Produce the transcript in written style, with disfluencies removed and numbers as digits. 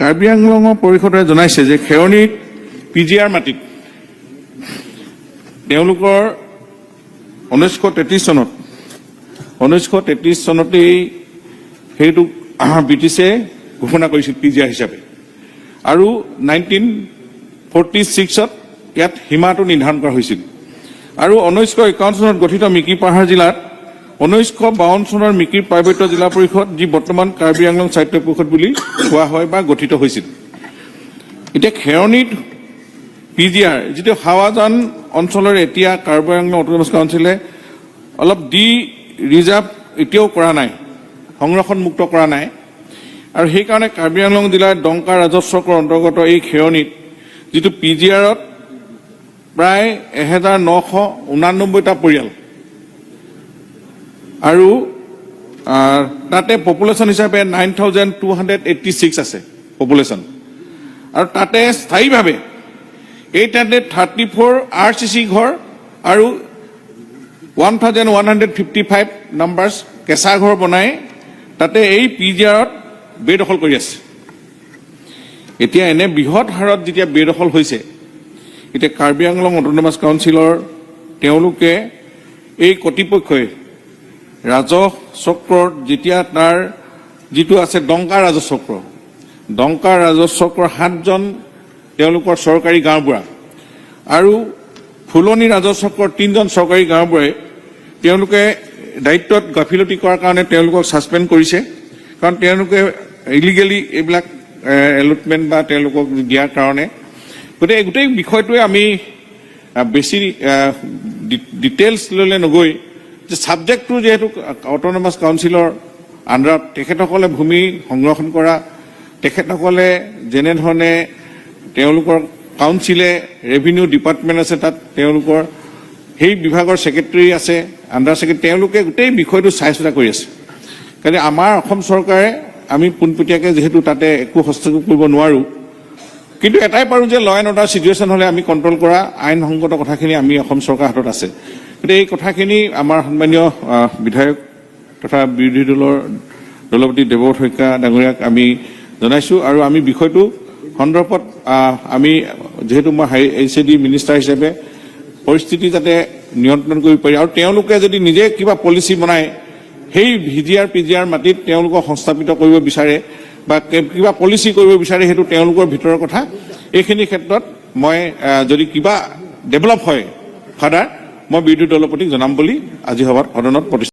কাৰ্বি আংলঙৰ পৰিষদে জনাইছে যে খেৰণিত পিজিআৰ মাটিত তেওঁলোকৰ 1933 চনতেই সেইটো ব্ৰিটিছে ঘোষণা কৰিছিল পিজিআৰ হিচাপে আৰু 1946ত ইয়াত সীমাটো নিৰ্ধাৰণ কৰা হৈছিল। আৰু 1951 চনত গঠিত মিকিৰ পাহাৰ জিলাত 1952 চনৰ মিকিৰ পাৰ্বত্য জিলা পৰিষদ, যি বৰ্তমান কাৰ্বি আংলং স্বায়ত্ত পৰিষদ বুলি কোৱা হয় বা গঠিত হৈছিল। এতিয়া খেৰণিত পিজিআৰ যিটো হাৱাজান অঞ্চলৰ, এতিয়া কাৰ্বি আংলং অট'নমাছ কাউন্সিলে অলপ ডি ৰিজাৰ্ভ এতিয়াও কৰা নাই, সংৰক্ষণ মুক্ত কৰা নাই। আৰু সেইকাৰণে কাৰ্বি আংলং জিলাৰ ডংকা ৰাজহ চক্ৰৰ অন্তৰ্গত এই খেৰণিত যিটো পিজিআৰত প্ৰায় 1989টা পৰিয়াল আৰু তাতে পপুলেশ্যন হিচাপে 9286 আছে পপুলেশ্যন। আৰু তাতে স্থায়ীভাৱে 834 আৰচিচি ঘৰ আৰু 1155 numbers কেঁচা ঘৰ বনাই তাতে এই পিজিআৰত বেদখল কৰি আছে। এতিয়া এনে বৃহৎ হাৰত যেতিয়া বেদখল হৈছে, এতিয়া কাৰ্বি আংলং অট'নমাছ কাউন্সিলৰ তেওঁলোকে এই কৰ্তৃপক্ষই ৰাজহ চক্ৰত যেতিয়া তাৰ যিটো আছে ডংকা ৰাজহ চক্ৰ, ডংকা ৰাজহ চক্ৰৰ সাতজন তেওঁলোকৰ চৰকাৰী গাঁওবুঢ়া আৰু ফুলনি ৰাজহ চক্ৰৰ তিনিজন চৰকাৰী গাঁওবুঢ়াই তেওঁলোকে দায়িত্বত গাফিলতি কৰাৰ কাৰণে তেওঁলোকক ছাছপেণ্ড কৰিছে। কাৰণ তেওঁলোকে ইলিগেলি এইবিলাক এলটমেণ্ট বা তেওঁলোকক দিয়াৰ কাৰণে। গতিকে এই গোটেই বিষয়টোৱে আমি বেছি ডিটেইলছ ল'লে নগৈ যে ছাবজেক্টটো যিহেতু অট'নমাছ কাউন্সিলৰ আণ্ডাৰত তেখেতসকলে ভূমি সংৰক্ষণ কৰা, তেখেতসকলে যেনেধৰণে তেওঁলোকৰ কাউন্সিলে ৰেভিনিউ ডিপাৰ্টমেণ্ট আছে, তাত তেওঁলোকৰ সেই বিভাগৰ ছেক্ৰেটেৰী আছে, আণ্ডাৰ ছেক্ৰেটেৰী, তেওঁলোকে গোটেই বিষয়টো চাই চিতা কৰি আছে। কাৰণ আমাৰ অসম চৰকাৰে আমি পোনপটীয়াকৈ যিহেতু তাতে একো হস্তক্ষেপ কৰিব নোৱাৰোঁ, কিন্তু এটাই পাৰোঁ যে ল এণ্ড অৰ্ডাৰ চিটুৱেশ্যন হ'লে আমি কণ্ট্ৰল কৰা আইনসংগত কথাখিনি আমি অসম চৰকাৰৰ হাতত আছে। গতিকে এই কথাখিনি আমাৰ সন্মানীয় বিধায়ক তথা বিৰোধী দলৰ দলপতি দেৱব্ৰত শইকীয়া ডাঙৰীয়াক আমি জনাইছোঁ। আৰু আমি বিষয়টো সন্দৰ্ভত আমি যিহেতু মই এইচএডি মিনিষ্টাৰ হিচাপে পৰিস্থিতি যাতে নিয়ন্ত্ৰণ কৰিব পাৰি আৰু তেওঁলোকে যদি নিজে কিবা পলিচি বনাই সেই ভিজিআৰ পিজিআৰ মাটিত তেওঁলোকক সংস্থাপিত কৰিব বিচাৰে বা কিবা পলিচি কৰিব বিচাৰে, সেইটো তেওঁলোকৰ ভিতৰৰ কথা। এইখিনি ক্ষেত্ৰত মই যদি কিবা ডেভেলপ হয় ফাৰ্ডাৰ, মই বিৰোধী দলপতিক জনাম বুলি আজি সভাত সদনত প্ৰতিশ্ৰুতি